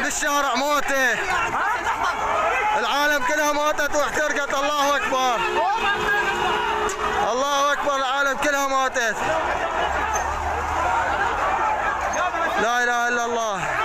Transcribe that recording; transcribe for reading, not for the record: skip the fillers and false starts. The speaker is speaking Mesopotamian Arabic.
الشارع موتة، العالم كلها موتت واحترقت. الله اكبر الله اكبر، العالم كلها موتت. لا اله الا الله.